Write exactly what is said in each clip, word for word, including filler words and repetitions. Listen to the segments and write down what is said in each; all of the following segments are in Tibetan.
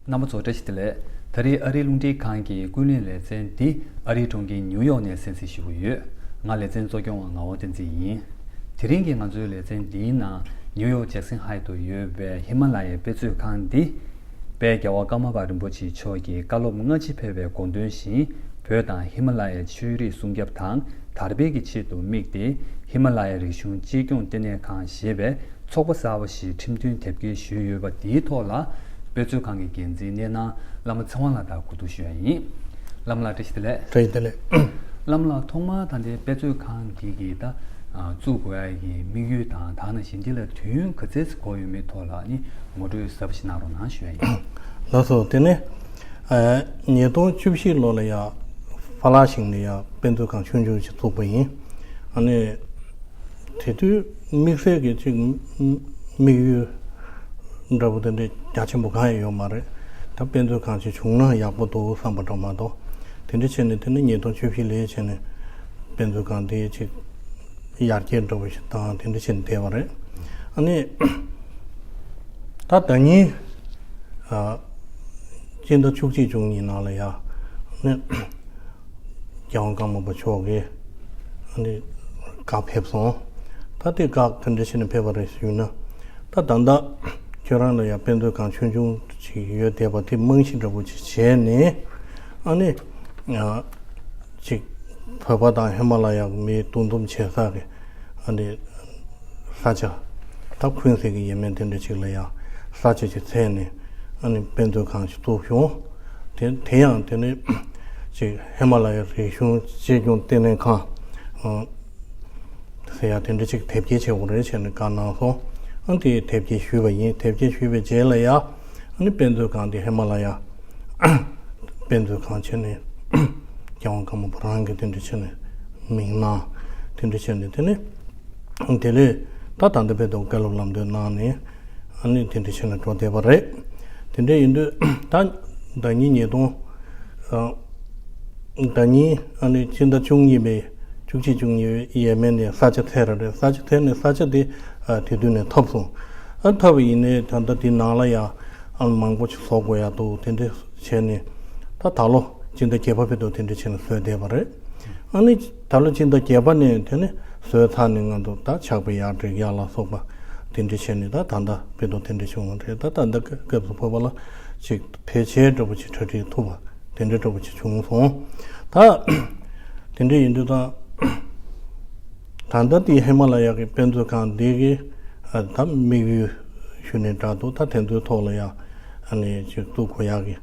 རྣམ་པ་ཚོ་བཀྲ་ཤིས་བདེ་ལེགས། ད་རེས་ཨ་རིའི་རླུང་འཕྲིན་ཁང་གི་ཀུན་གླེང་ལེ་ཚན་འདི་ཨ་རིའི་གྲོང་ཁྱེར་ཉིའུ་ཡོག་ནས་གསན་གཟིགས་ཞུ་གི་ཡོད། ང་ལེ་ཚན་གཙོ་སྐྱོང་བ་ངག་དབང་བསྟན་འཛིན་ཡིན། དེ་རིང་གི་ང་ཚོའི་ལེ་ཚན་འདིའི་ནང་ཉིའུ་ཡོག་ཇེག་སན་ཧའེ་ཏུ་ཡོད་པའི་ཧི་མ་ལ་ཡའི་དཔེ་མཛོད་ཁང་འདི། དཔལ་རྒྱལ་བ་ཀརྨ་པ་རིན་པོ་ཆེ་མཆོག་གིས་བཀའ་སློབ་སྔ་ཕྱི་ཕེབས་པའི་དགོངས་དོན་བཞིན། བོད་དང་ཧི་མ་ལ་ཡའི་ཆོས་རིག་སྲུང་སྐྱོབ་དང་དར་སྤེལ་གྱི་ཆེད་དུ་དམིགས་ཏེ། ཧི་མ་ལ་ཡའི་རིག་གཞུང་གཅེས་སྐྱོང་ལྟེ་གནས་ཁང་ཞེས་པའི་ཚོགས་པ་གསར་པ་ཞིག་ཁྲིམས་མཐུན་དེབ་སྐྱེལ་ཞུས་ཡོད་པ་འདིའི་ཐོག་ལ། དཔེ་མཛོད་ཁང་གི་འགན་འཛིན་གནས་ནང་བླ་མ་ཚེ་དབང་ལགས་དང་གོ་བསྡུར་ཞུ་ཡ་ཡིན། བླ་མ་ལགས་བཀྲ་ཤིས་བདེ་ལེགས། བཀྲ་ཤིས་བདེ་ལེགས། བླ་མ་ལགས། ཐོག་མར་ད་ལྟའི་དཔེ་མཛོད་ཁང་འདི་གི་ད་བཙུགས་དགོས་ཡ་གི་དམིགས་ཡུལ་དང་། ད་ནང་བཞིན་འདི་ལ་དུས་ཡུན་ག་ཚད་ཅིག་འགོར་ཡོད་མེད་ཐོག་ལ་ནི་ངོ་སྤྲོད་གསར་པ་ཞིག་གནང་རོགས་གནང་ཞུ་ཡ་ཡིན། ལགས་སོ། དེ་ནི་ཉིས་སྟོང་བཅུ་བཞི་ལོ་ལ་ཡ་ཧྥ་ལ་ཤིང་ནས་ཡ་དཔེ་མཛོད་ཁང་ཆུང་ཆུང་ཞིག་བཙུགས་པ་ཡིན། ཨ་ནི་དེ་དུས་དམིགས་བསལ་གྱི་ཅིག་དམིགས་ཡུལ་འདྲ་པོ་དེ་འདྲ་རྒྱ་ཆེན་པོ་གང་ཡང་ཡོད་མ་རེད། ད་དཔེ་མཛོད་ཁང་ཅིག་བྱུང་ན་ཡག་པོ་འདུག་བསམ་པ་འདྲ་མ་གཏོགས། དེ་འདྲ་བྱས་ནས་དེ་ནི་ཉིས་སྟོང་བཅུ་བཞི་ལོ་བྱས་ནས་དཔེ་མཛོད་ཁང་དེ་ཅིག་ཡར་རྒྱས་འདྲ་པོ་ཞིག་དང་དེ་འདྲ་བྱས་ནས་བསྡད་པ་རེད། ཨ་ནི་ད་ཟླ་ཉིན་ཨ་སྤྱི་ཟླ་བཅུ་གཅིག་བཅུ་གཉིས་ནང་ལ་ཡ་ནི་རྒྱལ་དབང་ཀརྨ་པ་མཆོག་གིས་ཨ་ནི་བཀའ་ཕེབས་སོང་། ད་དེ་བཀའ་ག་འདྲ་བྱས་ནས་ཕེབས་པ་རེད་ཞུས་ན། ད་ད་ལྟ་ཁྱོད་རང་ལ་ཡང་དཔེ་མཛོད་ཁང་ཆུང་ཆུང་ཅིག་ཡོད་བསྡད་པ་དེ་རྨང་གཞི་འདྲ་པོ་ཅིག་བྱས་ནས། ཨ་ནི་ཨ་ཅིག་བོད་པ་དང་ཧི་མ་ལ་ཡ་མི་འདུ་འཛོམས་བྱེད་ས་གི་ཨ་ནི་ས་ཆ། ད་ཁུན་སི་གི་ཡས་མས་དེ་འདྲ་ཅིག་ལ་ཡ་ས་ཆ་ཅིག་བཙལ་ནས་ཨ་ནི་དཔེ་མཛོད་ཁང་ཞིག་བཙུགས་བྱུང་། དེ་དེ་ཡང་དེ་ནི་ཅིག་ཧི་མ་ལ་ཡའི་རིག་གཞུང་གཅེས་སྐྱོང་ལྟེ་གནས་ཁང་ཨ་ཟེར་ཡ་དེ་འདྲ་ཅིག་དེབ་སྐྱེལ་བྱེད་དགོས་རེད་བྱས་ནས་བཀའ་གནང་སོང་། ཨ་དེ་དེབ་སྐྱེལ་ཞུས་པ་ཡིན། དེབ་སྐྱེལ་ཞུས་པའི་རྗེས་ལ་ཡ་ཨ་ནི་དཔེ་མཛོད་ཁང་དེ་ཧི་མ་ལ་ཡ་དཔེ་མཛོད་ཁང་བྱས་ནས་རྒྱལ་དབང་ཀརྨ་པ་རང་གིས་དེ་འདྲ་བྱས་ནས་མིང་གནང་། དེ་འདྲ་བྱས་ནས་དེ་ནི་དེ་ལས་ད་ད་ལྟ་བར་དུ་བཀའ་སློབ་ལམ་སྟོན་གནང་ནས་ཨ་ནི་དེ་འདྲ་བྱས་ནས་འགྲོ་བསྡད་པ་རེད། དེ་འདྲ་ཡིན་དུས་ད་ཟླ་ཉིན་ཉིས་སྟོང་ཨ་ཟླ་ཉིན་ཨ་ནི་སྤྱི་ཟླ་བཅུ་གཉིས་པའི་བཅུ་གཅིག་བཅུ་གཉིས་ཡས་མས་ནས་ས་ཆ་འཚོལ་ར་རེད། ས་ཆ་འཚོལ་ནས་ས་ཆ་དེ་ཨ་དེ་དུས་ནས་ཐོབ་སོང་། ཨ་ཐོབ་པ་ཡིན་ནའི་ད་ལྟ་དེ་ནང་ལ་ཡ་ཨ་མང་པོ་ཅིག་བཟོ་དགོས་ཡ་འདུག་དེ་འདྲ་བྱས་ནས་ད་ད་ལོ་སྤྱི་ཟླ་བརྒྱད་པ་བར་དུ་དེ་འདྲ་བྱས་ནས་བཟོས་བསྡད་པ་རེད། ཨ་ནི་ད་ལོ་སྤྱི་ཟླ་བརྒྱད་པ་ནས་དེ་ནི་བཟོས་ཚར་ནས་ང་ཚོ་ད་ཕྱག་དཔེ་ཡར་སྒྲིག་ཡ་ལ་སོགས་པ་དེ་འདྲ་བྱས་ནས་ད་ད་ལྟ་བར་དུ་དེ་འདྲ་བྱུང་བ་རེད། ད་ད་ལྟ་སྐབས་སུ་བབ་པ་ལ་ཅིག་ཕལ་ཆེར་འདྲ་པོ་ཅིག་གྲ་སྒྲིག་ཐུབ་པ་དེ་འདྲ་འདྲ་པོ་ཅིག་བྱུང་སོང་། ད་དེ་འདྲ་ཡིན་དུས་ད་ད་ལྟ་དེ་ཧི་མ་ལ་ཡ་གི་དཔེ་མཛོད་ཁང་འདི་གི་ཨ་ད་དམིགས་ཡུལ་ཞུ་ནས་འདྲ་འདུག་ད་དེ་ཚོའི་ཐོག་ལ་ཡ་ཨ་ནི་ཅིག་བཙུགས་དགོས་ཡག་གི་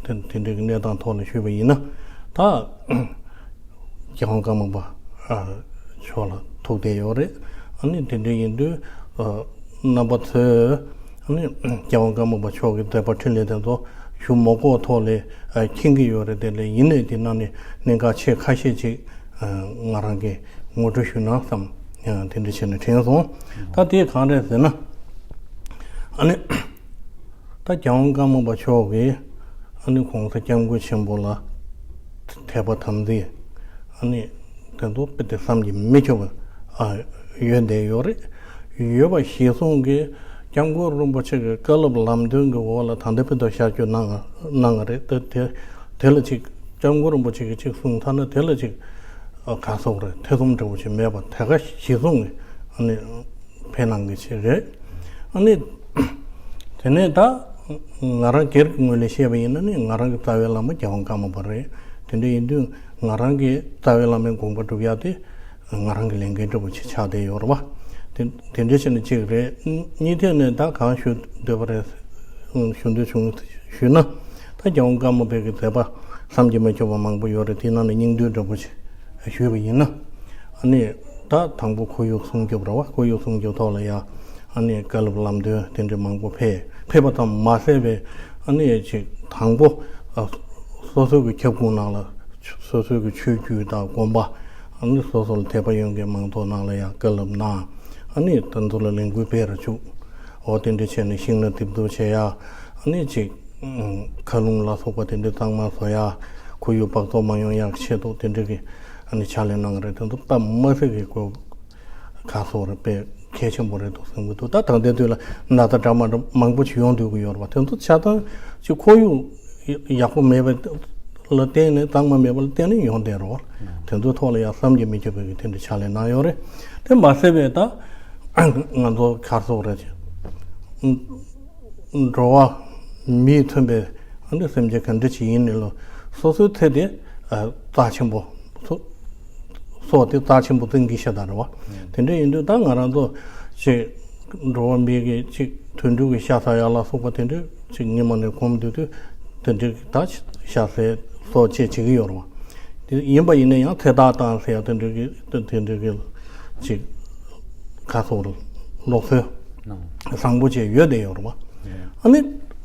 དེ་དེ་འདྲའི་གི་གནས་སྟངས་ཐོག་ལ་ཞུས་པ་ཡིན་ན། ད་རྒྱལ་དབང་ཀརྨ་པ་ཨ་མཆོག་ལ་ཐུག་བསྡད་ཡོད་རེད། ཨ་ནི་དེ་འདྲ་ཡིན་དུས་ཨ་རྣམ་པ་ཚོས་ཨ་ནི་རྒྱལ་དབང་ཀརྨ་པ་མཆོག་གི་མཛད་པ་འཕྲིན་ལས་དེ་ཚོ་ཞུ་མ་དགོས་ཐོག་ལ་ཨ་མཁྱེན་གྱི་ཡོད་རེད། དེ་ལས་ཡིན་ནའི་དེ་ནང་ནས་གནད་འགག་ཆེ་ཁ་ཤས་ཅིག་ཨ་ང་རང་གིས་ངོ་སྤྲོད་ཞུས་ན་བསམ་ཨ་དེ་འདྲ་བྱས་ནས་དྲན་སོང་། ད་དེ་གང་རེད་ཟེར་ན། ཨ་ནི། ད་རྒྱལ་དབང་ཀརྨ་པ་མཆོག་གིས་ཨ་ནི་གོང་ས་སྐྱབས་མགོན་ཆེན་པོ་ལ་དད་པ་དམ་ཚིག་ཨ་ནི་དེ་ཚོ་དཔེ་དེ་བསམ་གྱིས་མི་ཁྱབ་པ་ཨ་ཡོད་བསྡད་ཡོད་རེད། ཡོད་པ་གཞིར་བཟུང་གིས་སྐྱབས་མགོན་རིན་པོ་ཆེ་གི་བཀའ་སློབ་ལམ་སྟོན་གྱི་འོག་ལ་ད་ལྟ་བར་དུ་ཤར་བསྐྱོད་གནང་གནང་གི་རེད། དེ་དེ་དེ་ལ་ཅིག་སྐྱབས་མགོན་རིན་པོ་ཆེ་གིས་ཅིག་གསུངས་ཚར་ན་དེ་ལ་ཅིག་ག་སོགས་རེད། ཐེ་ཚོམ་འདྲ་བོ་ཅིག་མེད་པ་དེ་ག་གཞིར་བཟུང་གིས་ཨ་ནི། ཕེབས་གནང་གི་ཆེད་རེད། ཨ་ནི། དེ་ནས་ད་ང་རང་སྒེར་གྱི་ངོས་ནས་བཤད་པ་ཡིན་ན་ནི་ང་རང་གི་རྩ་བའི་བླ་མ་རྒྱལ་དབང་ཀརྨ་པ་རེད། དེ་འདྲ་ཡིན་དུས་ང་རང་གི་རྩ་བའི་བླ་མའི་དགོངས་པ་སྒྲུབ་ཡག་དེ་ང་རང་གི་ལས་འགན་འདྲ་པོ་ཅིག་ཆགས་བསྡད་ཡོད་རེད་བ། དེ་དེ་འདྲ་བྱས་ནས་གཅིག་རེད། གཉིས་ཐད་ནས་ད་གང་ཞུ་འདོད་པ་རེད། ཞུ་འདོད་བྱུང་ཞུས་ན། ད་རྒྱལ་དབང་ཀརྨ་པའི་གི་མཛད་པ་བསམ་གྱིས་མི་ཁྱབ་པ་མང་པོ་ཡོད་རེད། དེའི་ནང་ནས་སྙིང་བསྡུས་འདྲ་པོ་ཅིག་ཞུས་པ་ཡིན་ན། ཨ་ནི་ད་དང་པོ་ཁོར་ཡུག་སྲུང་སྐྱོབ་རེད་བ། ཁོར་ཡུག་སྲུང་སྐྱོབ་ཐོག་ལ་ཡ་ཨ་ནི་བཀའ་སློབ་ལམ་སྟོན་དེ་འདྲ་མང་པོ་ཕེབས་ཕེབས་པ་ཙམ་མ་ཟད་པའི་ཨ་ནི་ཅིག་དང་པོ་ཨ་སོ་སོའི་གི་ཁྱབ་ཁོངས་ནང་ལ་སོ་སོའི་གི་ཆོས་བརྒྱུད་དང་དགོན་པ་ཨ་ནི་སོ་སོ་ལ་དད་པ་ཡོད་མཁན་མང་ཚོགས་ནང་ལ་ཡ་བཀའ་སློབ་གནང་། ཨ་ནི་དེ་ཚོ་ལ་ལས་འགུལ་སྤེལ་ར་བཅུག་འོ་དེ་འདྲ་བྱས་ནས་ཤིང་སྣ་འདེབས་གཏོར་བྱེད་ཡ་ཨ་ནི་ཅིག་མཁའ་རླུང་ལ་སོགས་པ་དེ་འདྲ་གཙང་མ་བཟོ་ཡ། ཁོར་ཡུག་སྦགས་བཙོག་མ་ཡོང་ཡག་ཆེད་དུ་དེ་འདྲ་གི་ཨ་ནི་ཕྱག་ལས་གནང་རེད། དེ་ཚོ་སྟབས་མ་བདེ་གི་སྐོར་ཁ་སོགས་རེ་དཔེ་ གལ་ཆེན་པོ་རེད་འདུག་བསམ་གྱི་འདུག་ད་ད་ལྟའི་དུས་ལ་ན་ཚ་འདྲ་མ་འདྲ་མང་པོ་ཞིག་ཡོང་སྡོད་ཀྱི་ཡོད་རེད་བ། དེ་ཚོ་ཆ་ཚང་ཅིག་ཁོར་ཡུག་ཡག་པོ་མེད་པ་ལ་བརྟེན་ནས། གཙང་མ་མེད་པ་ལ་བརྟེན་ནས་ཡོང་བསྡད་རེད་བ། དེ་ཚོའི་ཐོག་ལ་ཡང་བསམ་གྱིས་མི་ཁྱབ་པའི་དེ་འདྲའི་ཕྱག་ལས་གནང་ཡོད་རེད། དེ་མ་ཟད་པའི་ད་ང་ཚོ་ག་རེ་ཟེར་དགོས་རེད། འགྲོ་བ་མིས་མཚོན་པའི་ཨ་ནི་སེམས་ཅན་ག་འདྲ་ཞིག་ཡིན་ནའི་ལོ། སོ་སོའི་ཚེ་དེ་ཨ་རྩ་ཆེན་པོ། སོ་སོ་དེ་རྩ་ཆེན་པོ་བརྩི་གི་ཤ་སྟག་རེད་བ། དེ་འདྲ་ཡིན་དུས་ད་ང་རང་ཚོ་ཅིག་འགྲོ་བ་མི་གི་ཅིག་དུད་འགྲོ་གི་ཤ་ཟ་ཡ་ལ་སོགས་པ་དེ་འདྲ་ཅིག་ཉི་མ་ནས་གོམས་སྡོད་དུས་དེ་འདྲ་ད་ཤ་ཟས་སོགས་བཅས་བྱེད་ཀྱི་ཡོད་རེད་བ། དེ་ཡིན་པ་ཡིན་ན་ཡང་ཚེ་ཐག་བཏང་ཟེར་ཡ་དེ་འདྲ་གི་དེ་འདྲ་གི་ཅིག་ག་རེ་ཟེར་དགོས་རེད། ལུགས་སྲོལ་ནང་བཟང་པོ་བཅས་ཡོད་བསྡད་ཡོད་རེད་བ། ཨ་ནི་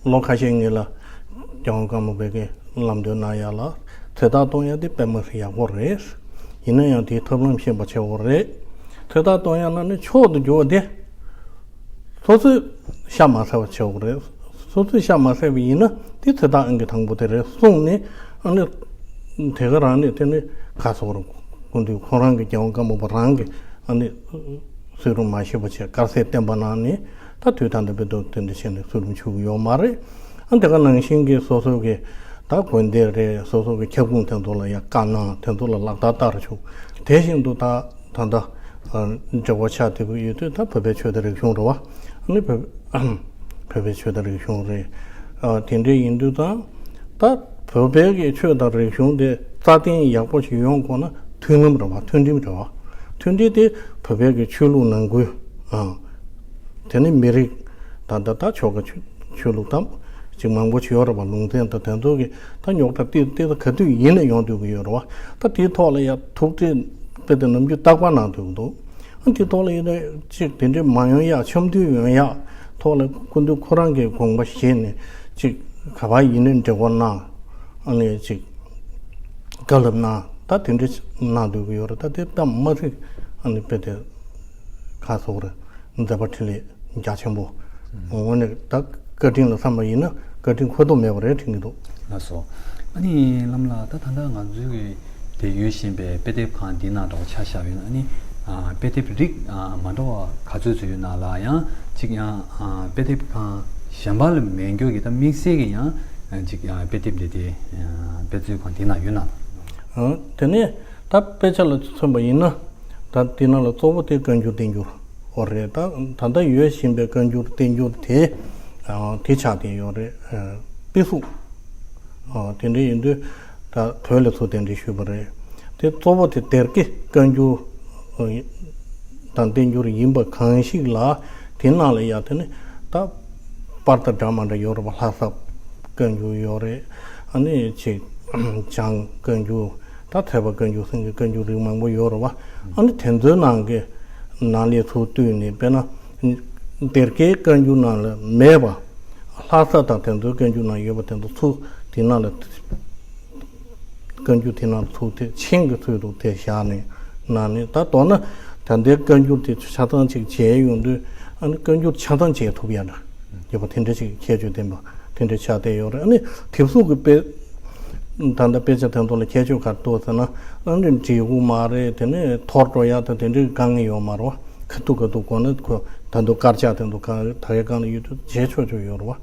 ལོ་ཁ་ཤས་སྔོན་ལ་རྒྱལ་དབང་ཀརྨ་པ་གིས་ལམ་སྟོན་གནང་ཡ་ལ་ཚོད་ལྟ་གཏོང་ཡ་དེ་དཔེ་མི་སྲིད་ཡག་པོ་རེད། ཡིན་ན་ཡང་དེའི་ཐབས་ལམ་ཤེས་པ་བྱེད་དགོས་རེད། ཚོད་ལྟ་གཏོང་ཡ་ན་ནི་མཆོག་ཏུ་གྱུར་པ་དེ་སོ་སོས་ཤ་མ་ཟ་བ་བྱེད་དགོས་རེད། སོ་སོས་ཤ་མ་ཟ་བ་ཡིན་ན་དེ་ཚོད་ལྟ་ཨང་ཀི་དང་པོ་དེ་རེད་གསུངས་ནས། ཨ་ནི་དེ་ག་རང་ནས་དེ་ནི་ག་རེ་ཟེར་དགོས་རེད། སྐུ་མདུན་ཁོང་རང་གི་རྒྱལ་དབང་ཀརྨ་པ་རང་གི་ཨ་ནི་གསོལ་རས་མ་བཞེས་པ་བྱས་དཀར་ཟས་བསྟན་པ་གནང་ནས། ད་དུས་ད་ལྟ་བར་དུ་དེ་འདྲ་བྱས་ནས་གསོལ་རས་མཆོད་ཀྱི་ཡོད་མ་རེད། ཨ་དེ་ག་ནང་བཞིན་གྱི་སོ་སོ་གི་ད་དགོན་སྡེ་རེད། སོ་སོ་གི་ཁྱབ་ཁོངས་དེ་ཚོ་ལ་ཡང་བཀའ་གནང་། དེ་ཚོ་ལ་ལག་བསྟར་བསྟར་བཅུག་དེ་བཞིན་དུ་ད་ད་ལྟ་འབྲེལ་བ་ཆགས་བསྡད་ཀྱི་ཡོད་དུས། ད་བོད་པའི་ཆོས་དང་རིག་གཞུང་རེད་བ། ཨ་ནི་བོད་བོད་པའི་ཆོས་དང་རིག་གཞུང་རེད། ཨ་དེ་འདྲ་ཡིན་དུས་ད་ད་བོད་པའི་གི་ཆོས་དང་རིག་གཞུང་དེ་རྩ་བརྟན་ཡག་པོ་ཞིག་ཡོང་དགོས་ན་མཐུན་ལམ་རེད་བ། མཐུན་སྒྲིལ་རེད་བ། མཐུན་སྒྲིལ་དེ་བོད་པའི་གི་ཆོས་ལུགས་ནང་ཁུལ། ཨ་དེ་ནི་མི་རིགས། ད་ད་ད་ཆོལ་ཁ་ཆོས་ཆོས་ལུགས་དང་ཅིག་མང་པོ་ཅིག་ཡོད་རེད་བ། ལུང་ཚན་དང་དེ་ཚོ་གི་ད་རྙོག་དྲ་ཏི་ཏི་ད་ག་དུས་ཡིན་ན་ཡོང་སྡོད་ཀྱི་ཡོད་རེད་བ། ད་དེའི་ཐོག་ལ་ཡ་ཐུགས་ཁྲལ་དཔེ་དེ་ནམ་རྒྱུན་རྟག་པར་གནང་སྡོད་ཀྱི་འདུག་ཨ་དེའི་ཐོག་ལ་ཡིན་ན་ཅིག་དེ་འདྲའི་མ་ཡོང་ཡ། འཆམ་མཐུན་ཡོང་ཡ་ཐོག་ལ་སྐུ་མདུན་ཁོ་རང་གི་དགོངས་པ་བཞེས་ནས་ཅིག་ག་པར་ཡིན་ནའི་འབྲེལ་བ་གནང་། ཨ་ནི་ཅིག་བཀའ་སློབ་གནང་། ད་དེ་འདྲ་གནང་སྡོད་ཀྱི་ཡོད་རེད། ད་དེ་ལྟ་མ་ཟིན་ཨ་ནི་དཔེ་དེ་ག་རེ་ཟེར་དགོས་རེད། མཛད་པ་འཕྲིན་ལས་རྒྱ་ཆེན་པོ། དངོས་གནས་ད་བཀའ་དྲིན་ལ་བསམ་པ་ཡིན་ན་བཀའ་དྲིན་འཁོར་དུ་མེད་པ་རེད་དྲན་གྱི་འདུག་ལགས་སོ། ཨ་ནི་བླ་མ་ལགས། ད་ད་ལྟ་ང་ཚོའི་གི་དེ་ཡོད་བཞིན་པའི་དཔེ་དེབ་ཁང་འདི་ནང་འདྲ་བོ་ཆ་བཞག་ཡོད་ན། ཨ་ནི་ཨ་དཔེ་དེབ་རིགས་ཨ་མ་འདྲ་བ་ག་ཚོད་ཚོད་ཡོད་ན་ལ། ཡང་ཅིག་ཡང་ཨ་དཔེ་དེབ་ཁང་གཞན་པ་ལ་མེད་མཁན་གྱི་ད་དམིགས་བསལ་གྱི་ཡང་ཅིག་ཨ་དཔེ་དེབ་འདི་དེ་ཨ་དཔེ་མཛོད་ཁང་འདི་ནང་ཡོད་ན་ལ། ཨ་དེ་ནས་ད་དཔེ་ཆ་ལ་མཚོན་པ་ཡིན་ན། ད་དེ་ནང་ལ་གཙོ་བོ་དེ་བཀའ་འགྱུར་བསྟན་འགྱུར་འོ་རེད། ད་ད་ལྟ་ཡོད་བཞིན་པའི་བཀའ་འགྱུར་བསྟན་འགྱུར་དེ་ཨ་དེ་ཆགས་བསྡད་ཡོད་རེད། ཨ་དཔེ་གཟུགས། ཨ་དེ་འདྲ་ཡིན་དུས་ད་བོད་ལ་ཚུར་གདན་འདྲེན་ཞུས་པ་རེད། དེ་གཙོ་བོ་དེ་སྡེ་དགེ་བཀའ་འགྱུར་ཨ་དང་བསྟན་འགྱུར་ཡིན་པ་གང་ཞིག་ལ། དེ་ནང་ལ་ཡ་དེ་ནི་ད་པར་དང་འདྲ་མ་འདྲ་ཡོད་རེད་པ། ལྷ་ས་བཀའ་འགྱུར་ཡོད་རེད། ཨ་ནི་ཅིག་བྱང་བཀའ་འགྱུར། ད་ཐེག་པ་བཀའ་འགྱུར་ཟེར་མཁན་བཀའ་འགྱུར་རིགས་མང་པོ་ཡོད་རེད་བ། ཨ་ནི་དེ་ཚོའི་ནང་གི་ནང་ལས་ཚུར་བཏུས་ནས། དཔེར་ན་སྡེ་དགེའི་བཀའ་འགྱུར་ནང་ལ་མེད་པ། ལྷ་ས་དང་དེ་ཚོའི་བཀའ་འགྱུར་ནང་ཡོད་པ་དེ་ཚོ་ཚུར་དེ་ནང་ལ། བཀའ་འགྱུར་དེ་ནང་ཚུར་དེ་མཆན་གྱི་ཚུལ་དུ་དེ་བཞག་ནས་གནང་ནས། ད་མདོར་ན་ད་ལྟའི་བཀའ་འགྱུར་དེ་ཆ་ཚང་ཅིག་མཇལ་ཡོང་དུས། ཨ་ནི་བཀའ་འགྱུར་ཆ་ཚང་མཇལ་ཐུབ་ཡ་འདྲ་ཡོད་པ་དེ་འདྲ་ཅིག་ཁྱད་ཆོས་ལྡན་པ་དེ་འདྲ་ཆགས་བསྡད་ཡོད་རེད། ཨ་ནི་དེབ་གཟུགས་ཀྱི་དཔེ། ད་ལྟ་དཔེ་ཆ་དེ་ཚོ་ལ་ཁྱད་ཆོས་ག་རེ་འདུག་ཟེར་ན། ཨ་ནི་འབྲི་གུང་མ་རེད། དེ་ནས་འཐོར་འགྲོ་ཡ་དང་དེ་འདྲའི་དཀའ་ངལ་ཡོད་མ་རེད་བ། ཁ་ཐུག་ཁ་ཐུག་གོ་ན་ཁོ་ད་དུང་དཀར་ཆག་དེ་ཚོ་ག་ད་གའི་སྒང་ལ་ཡོད་དུས་མཇལ་ཆོག་ཆོག་ཡོད་རེད་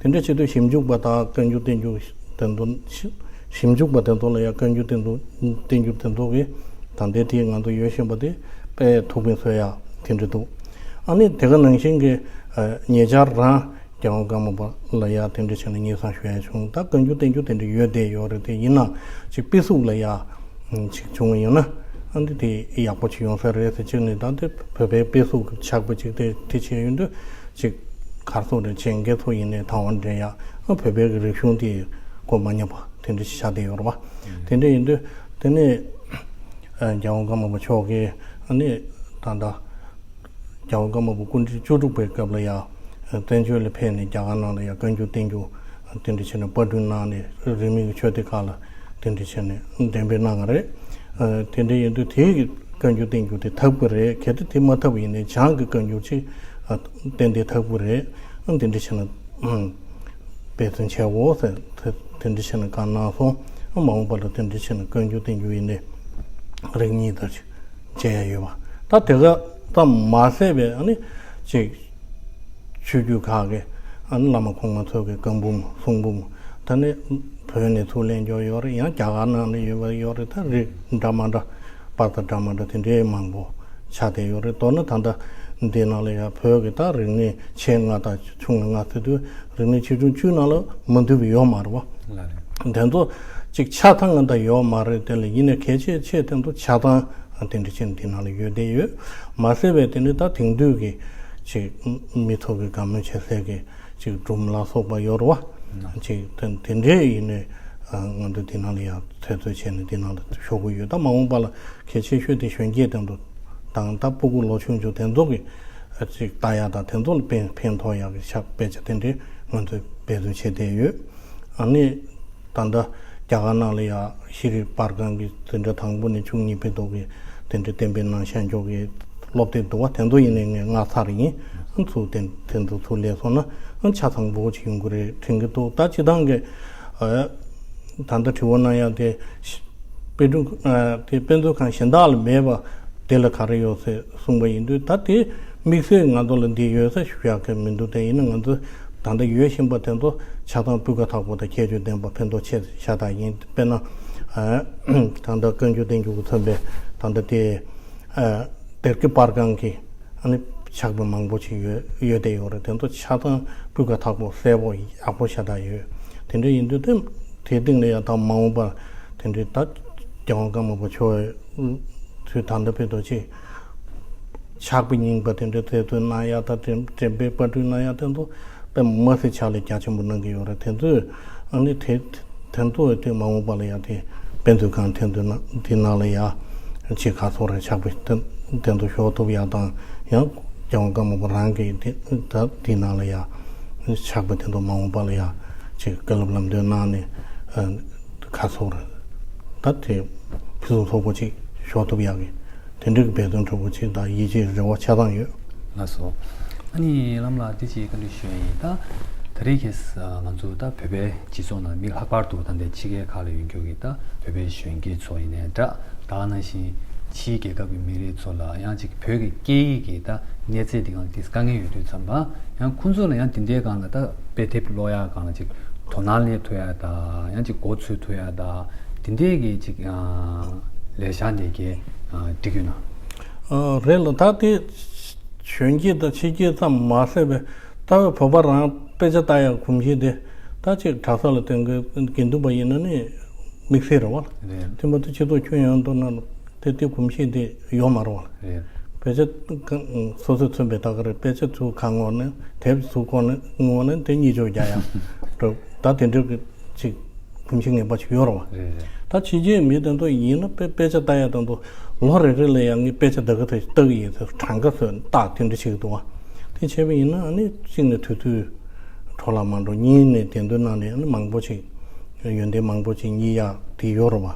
བ། དེ་འདྲ་བྱེད་དུས་ཞིབ་འཇུག་པ་དང་བཀའ་འགྱུར་བསྟན་འགྱུར་དེ་ཚོ་ཞིབ་ཞིབ་འཇུག་པ་དེ་ཚོ་ལ་ཡང་བཀའ་འགྱུར་བསྟན་འགྱུར་བསྟན་འགྱུར་དེ་ཚོ་གི་ད་ལྟའི་དེ་ང་ཚོ་ཡོད་བཞིན་པ་དེ་དཔེ་ཐུགས་ཕན་གསོས་ཡ་དེ་འདྲ་འདུག་ཨ་ནི་དེ་ག་ནང་བཞིན་གྱི་ཨ་ཉེ་ཆར་རང་རྒྱལ་དབང་ཀརྨ་པ་ལ་ཡ་དེ་འདྲ་བྱས་ནས་སྙན་སེང་ཞུ་ཡ་བྱུང་། ད་བཀའ་འགྱུར་བསྟན་འགྱུར་དེ་འདྲ་ཡོད་བསྡད་ཡོད་རེད། དེ་ཡིན་ན་ཅིག་དཔེ་གཟུགས་ལ་ཡ་ཅིག་བྱུང་བ་ཡིན་ན། ཨ་འདི་དེ་ཡག་པོ་ཅིག་ཡོང་ས་རེད་ཟེར། གཅིག་ནས་ད་དེ་བོད་པའི་དཔེ་གཟུགས་ཀྱི་ཕྱག་དཔེ་ཅིག་དེ་དེ་བྱས་ཡོང་དུས་ཅིག་གར་སོང་རེད། ཆེད་མཁས་ཚོ་ཡིན་ནའི་ཐའེ་ཝན་འདྲ་ཡ། ཨ་བོད་པའི་གི་རིག་གཞུང་དེ་གོ་མ་མྱོང་པ་དེ་འདྲ་ཞིག་ཆགས་བསྡད་ཡོད་རེད་བ། དེ་འདྲ་ཡིན་དུས་དེ་ནས་ཨ་རྒྱལ་དབང་ཀརྨ་པ་མཆོག་གིས་ཨ་ནི་ད་ལྟ་རྒྱལ་དབང་ཀརྨ་པ་སྐུ་ཕྲེང་བཅུ་དྲུག་པའི་སྐབས་ལ་ཡ་བཙན་བྱོལ་ལ་ཕེབས་ནས་རྒྱ་གར་ནང་ལ་ཡ་བཀའ་འགྱུར་བསྟན་འགྱུར་དེ་འདྲ་བྱས་ནས་པར་སྐྲུན་གནང་ནས། རིས་མེད་ཀྱི་ཆོས་སྡེ་ཁག་ལ་དེ་འདྲ་བྱས་ནས་འགྲེམས་སྤེལ་གནང་བ་རེད། ཨ་དེ་འདྲ་ཡིན་དུས་དེའི་བཀའ་འགྱུར་བསྟན་འགྱུར་དེ་ཐབས་ཀྱི་རེད། གལ་ཏེ་དེ་མ་ཐབས་ཡིན་ནའི་བྱང་གི་བཀའ་འགྱུར་ཅིག་ཨ་ཏན་ཏན་ཐབས་ཀྱི་རེད། ཨ་དེ་འདྲ་བྱས་ན་ཨ་འབད་བརྩོན་བྱའོ་ཟེར། དེ་དེ་འདྲ་བྱས་ན་བཀའ་གནང་སོང་། ཨ་མ་འོངས་པ་ལ་དེ་འདྲ་བྱས་ན་བཀའ་འགྱུར་བསྟན་འགྱུར་ཡིན་ནའི་རིགས་གཉིས་དེར་མཇལ་ཡ་ཡོད་པ། ད་དེ་ག་ ཙམ་མ་ཟད་པའི་ཨ་ནི་ཅིག་ཆོས་བརྒྱུད་ཁག་གི་ཨ་ནི་བླ་མ་གོང་མ་ཚོ་གི་བཀའ་འབུམ་གསུང་འབུམ། ད་ནི་བོད་ནས་ཚུར་ལེན་རྒྱུ་ཡོད་རེད། ཡང་རྒྱ་གར་ནང་ནས་ཡོད་པ་ཡོད་རེད། ད་རིགས་འདྲ་མ་འདྲ་པར་དང་འདྲ་མ་འདྲ་དེ་འདྲའི་མང་པོ་ཆགས་བསྡད་ཡོད་རེད། མདོར་ན་ད་ལྟ་འདི་ནང་ལ་ཡང་བོད་ཀྱི་ད་རིག་གནས་ཆེ་ལྔ་དང་ཆུང་ལྔ་ཟེར་དུས་རིག་གནས་ཆེ་ཆུང་བཅུ་ནང་ལ་མ་འདུས་པ་ཡོད་མ་རེད་བ། ལགས་རེད། དེ་ཚོ་ཅིག་ཆགས་སྟངས་ད་ཡོད་མ་རེད། དེ་ལ་ཡིན་ནའི་གལ་ཆེ་ཆེ་དེ་ཚོ་ཆགས་སྟངས་དེ་འདྲ་ཅིག་འདི་ནང་ལ་ཡོད་བསྡད་ཡོད། མ་ཟད་པའི་དེ་ནི་ད་དེང་དུས་ཀྱི་ཅིག་མི་ཚོ་གི་དགའ་མོས་བྱེད་སའི་གི་ཅིག་སྒྲུང་ལ་སོགས་པ་ཡོད་རེད་བ། ཅིག་དེ་དེ་འདྲའི་ཡིན་ནའི་ང་ཚོ་འདི་ནང་ལ་ཡང་འཚོལ་བསྡུ་བྱས་ནས་འདི་ནང་ལ་ཤོག་གི་ཡོད། ད་མ་འོངས་པ་ལ་གལ་ཆེ་ཤོས་དེ་གཞོན་སྐྱེས་དེ་ཚོ་དང་ད་སྤུ་གུ་ལོ་ཆུང་ཆུང་དེ་ཚོ་གི་ཅིག་ལྟ་ཡག་དང་དེ་ཚོ་ལ་ཕན་ཕན་ཐོགས་ཡག་གི་ཕྱག་དཔེ་ཆ་དེ་འདྲའི་ང་ཚོས་འབད་བརྩོན་བྱས་བསྡད་ཡོད། ཨ་ནི་ད་ལྟ་རྒྱ་གར་ནང་ལ་ཡང་ཤེས་རིག་པར་ཁང་གི་འཛིན་གྲྭ་དང་པོ་ནས་བཅུ་གཉིས་བར་དུ་གི་དེ་འདྲའི་གཏན་འབེབས་གནང་བཞག་འཇོག་གི་སློབ་དེབ་འདུག་བ། དེ་ཚོ་ཡིན་ནའི་ངས་སྔ་ཚར་ཡིན། ཚུར་དེ་དེ་ཚོ་ཚུར་ལེན་སོང་ན་ཆ་ཚང་པོ་ཅིག་ཡོང་གི་རེད་དྲན་གི་འདུག་ད་སྤྱིར་བཏང་གི་ད་ལྟ་དྲི་བ་གནང་ཡག་དེ་དཔེ་སྐྲུན་དེ་དཔེ་མཛོད་ཁང་གཞན་དག་ལ་མེད་པ་དེ་ལ་ག་རེ་ཡོད་ཟེར་གསུངས་པ་ཡིན་དུས། ད་དེ་དམིགས་བསལ་ང་ཚོ་ལ་འདི་ཡོད་ས་ཞུ་ཡག་གི་མི་འདུག་དེ་ཡིན་ན་ང་ཚོ་ད་ལྟ་ཡོད་བཞིན་པ་དེ་ཚོ་ཆ་ཚང་སྤུས་ཀ་དག་པོ་དང་ཁྱད་ཆོས་ལྡན་པ་ཕན་ཐོགས་ཆེ་ཤ་སྟག་ཡིན། དཔེར་ན་ད་ལྟ་བཀའ་འགྱུར་བསྟན་འགྱུར་གྱིས་མཚོན་པའི་ད་ལྟ་དེ་སྡེ་དགེ་པར་ཁང་གི་ཨ་ནི་ཕྱག་དཔེ་མང་པོ་ཞིག་ཡོད་ཡོད་བསྡད་ཡོད་རེད། དེ་ཚོ་ཆ་ཚང་སྤུས་ཀ་དག་པོ་གསལ་པོ་ཡག་པོ་ཤ་སྟག་ཡོད། དེ་འདྲ་ཡིན་དུས་དེ་དེའི་སྟེང་ལ་ཡང་ད་མ་འོངས་པར་དེ་འདྲའི་ད་རྒྱལ་དབང་ཀརྨ་པ་མཆོག་ཚོས་ད་ལྟ་བར་དུ་ཅིག་ཕྱག་དཔེ་རྙིང་པ་དེ་འདྲ་རྩད་གཏོད་གནང་ཡག་དང་དེ་འགྲེམས་སྤེལ་པར་སྐྲུན་གནང་ཡག་དེ་ཚོ་དཔེ་མ་སྲིད་ཕྱག་ལས་རྒྱ་ཆེན་པོ་གནང་གི་ཡོད་རེད། དེ་ཚོས་ཨ་ནི་དེ་དེ་ཚོ་དེ་མ་འོངས་པ་ལ་ཡང་དེ་དཔེ་མཛོད་ཁང་དེ་ཚོའི་ནང་དེ་ནང་ལ་ཡང་ཅིག་ག་ཚོད་རེ་ཕྱག་དཔེ་དེ་དེ་ཚོ་ཤོག་ཐུབ་ཡག་དང་ཡང་རྒྱལ་དབང་ཀརྨ་པ་རང་གི་དེ་ད་དེ་ནང་ལ་ཡང་ཕྱག་དཔེ་དེ་ཚོ་མ་འོངས་པ་ལ་ཡང་ཅིག་བཀའ་སློབ་ལམ་སྟོན་གནང་ནས་ཨ་ག་ཚོད་རེ་ད་དེ་ཕུན་སུམ་ཚོགས་པོ་ཅིག་ཤོག་ཐུབ་ཡག་གི་དེ་འདྲ་གི་འབད་བརྩོན་འདྲ་པོ་ཅིག་དང་ཡིད་ཆེས་རེ་བ་ཆ་ཚང་ཡོད། ལགས་སོ། ཨ་ནི་བླ་མ་ལགས་འདི་ཅིག་བཀའ་འདྲི་ཞུ་ཡ་ཡིན། ད་ད་རེས་ཁྱེད་ང་ཚོ་ད་བོད་པའི་སྤྱི་ཚོགས་ནང་མི་ལྷག་པར་དུ་ད་ལྟའི་ཕྱི་རྒྱལ་ཁག་ལ་ཡོད་མཁན་གྱི་ད་བོད་པའི་གཞོན་སྐྱེས་ཚོ་ཡིན་ནའི་འདྲ། ད་ག་ནང་བཞིན་ཕྱིའི་རྒྱལ་ཁབ་ཀྱི་མི་རིགས་ཚོ་ལ་ཡང་ཅིག་བོད་ཀྱི་སྐད་ཡིག་གི་ད་གནས་ཚད་འདི་སྒང་ཏིས་དཀའ་ངལ་ཡོད་དུས་ཙམ་པ་ཡང་ཁོང་ཚོ་ལ་ཡང་འདི་འདྲའི་སྒང་ལ་ད་དཔེ་དེབ་ཀློག་ཡ་སྒང་ལ་ཅིག་དོ་སྣང་སླེབས་ཐུབ་ཡ་ད་ཡང་ཅིག་མགོ་ཚོས་ཐུབ་ཡ་ད་འདི་འདྲའི་གི་ཅིག་ལས་ཤག་འདི་གས་འགྲིག་ཡོད་ན། ཨ་རེད་ལ་ད་དེ་གཞོན་སྐྱེས་དང་ཕྱི་སྐྱེས་ཙམ་མ་ཟད་པའི་ད་བོད་པ་རང་དཔེ་ཆ་ལྟ་ཡག་གོམས་གཤིས་དེ་ད་ཅིག་གྲྭ་ས་ལ་དེང་གི་དགེ་འདུན་པ་ཡིན་ན་ནི་དམིགས་བསལ་རེད་བ། རེད། དེ་མ་གཏོགས་སྤྱི་ཚོགས་ཁྱོན་ཡོངས་དུ་ན་དེ་དེ་གོམས་གཤིས་དེ་ཡོད་མ་རེད་བ། རེད། དཔེ་ཆ་སོ་སོས་མཚོན་པའི་ད་ག་རེ་དཔེ་ཆ་ཚུར་གང་ངོ་ནས་དེབ་ཚུར་གོ་ནས་ངོ་ནས་དེ་གཉིད་ཅོག་རྒྱག་ཡག་འགྲོ་ད་དེ་འདྲ་གི་ཅིག་གོམས་གཤིས་ངན་པ་ཅིག་ཡོད་རེད་བ། རེད་རེད། ད་ཕྱི་རྒྱལ་མི་དེ་ཚོ་ཡིན་ན་དཔེ་དཔེ་ཆ་ལྟ་ཡག་དེ་ཚོ་ལོ་རེ་རེ་ལ་ཡང་ངས་དཔེ་ཆ་འདི་ག་དེ་ལྟ་གི་ཡིན་ཟེར་གྲངས་ཀ་བཟོས་ལྟ་དེ་འདྲ་བྱེད་ཀྱི་འདུག་བ། དེ་བྱས་པ་ཡིན་ན་ཨ་ནི་གཅིག་ནས་དུས་ཚོད་འཕྲོ་བརླག་མ་འགྲོ། གཉིས་ནས་བདེན་དོན་གནང་ནས་ཨ་ནི་མང་པོ་ཅིག་ཡོན་ཏན་མང་པོ་ཅིག་རྙེད་ཡག་དེ་ཡོད་རེད་བ།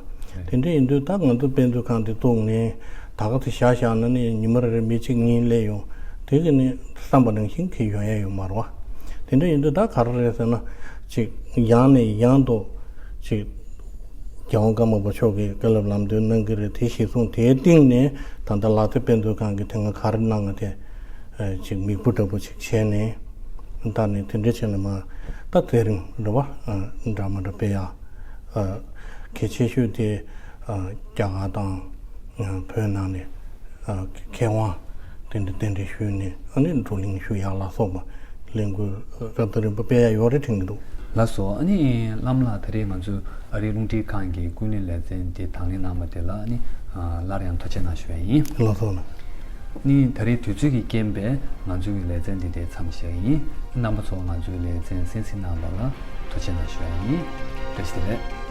དེ་འདྲ་ཡིན་དུས་ད་ང་ཚོ་དཔེ་མཛོད་ཁང་དེ་བཙུགས་ནས་ད་ག་དེ་བཞག་བཞག་ན་ནི་ཉི་མ་རེ་རེ་མི་གཅིག་གཉིས་སླེབས་ཡོང་དེ་གི་ནི་བསམ་པ་ནང་བཞིན་གི་ཡོང་ཡ་ཡོད་མ་རེད་བ། དེ་འདྲ་ཡིན་དུས་ད་ག་རེ་རེད་ཟེར་ན་ཅིག་ཡང་ནས་ཡང་དུ་ཅིག་རྒྱལ་དབང་ཀརྨ་པ་མཆོག་གིས་བཀའ་སློབ་ལམ་སྟོན་གནང་གི་རེད། དེ་གཞིར་བཟུང་དེའི་སྟེང་ནས་ད་ལྟ་ལག་རྩེད་དཔེ་མཛོད་ཁང་གིས་དེ་སྔ་ག་རེ་གནང་ང་དེ་ཅིག་མིག་དཔེ་འདྲ་པོ་ཅིག་བྱས་ནས་ད་ནི་དེ་འདྲ་བྱས་ནས་མ་ད་དེ་རིང་རེད་བ། འདྲ་མི་འདྲ་དཔེ་ཡག་གལ་ཆེ་ཤོས་དེ་རྒྱ་གར་དང་བོད་ནང་ནས་མཁས་དབང་དེ་འདྲ་གདན་འདྲེན་ཞུས་ནས་ཨ་ནི་བགྲོ་གླེང་ཞུ་ཡག་ལ་སོགས་པ་ལས་འགུལ་རབ་དང་རིམ་པ་སྤེལ་ཡག་ཡོད་རེད་དྲན་གྱི་འདུག་ལགས་སོ། ཨ་ནི་བླ་མ་ལགས་ད་རེས་ང་ཚོས་ཨ་རིའི་རླུང་འཕྲིན་ཁང་གི་ཀུན་གླེང་ལེ་ཚན་དེ་དང་ལེན་གནང་བ་དེ་ལ་ཨ་ནི་སླར་ཡང་ཐུགས་རྗེ་གནང་ཞུ་ཡ་ཡིན། ལགས་སོ། ནི་ད་རེས་དུས་ཚོད་ཀྱི་རྐྱེན་པས་ང་ཚོའི་ལེ་ཚན་འདི་དེ་མཚམས་བཞག་ཡིན། རྣམ་པ་ཚོ་ང་ཚོའི་ལེ་ཚན་གསན་གཟིགས་གནང་བ་ལ་ཐུགས་རྗེ་གནང་ཞུ་ཡ་ཡིན། བཀྲ་ཤིས་བདེ་ལེགས།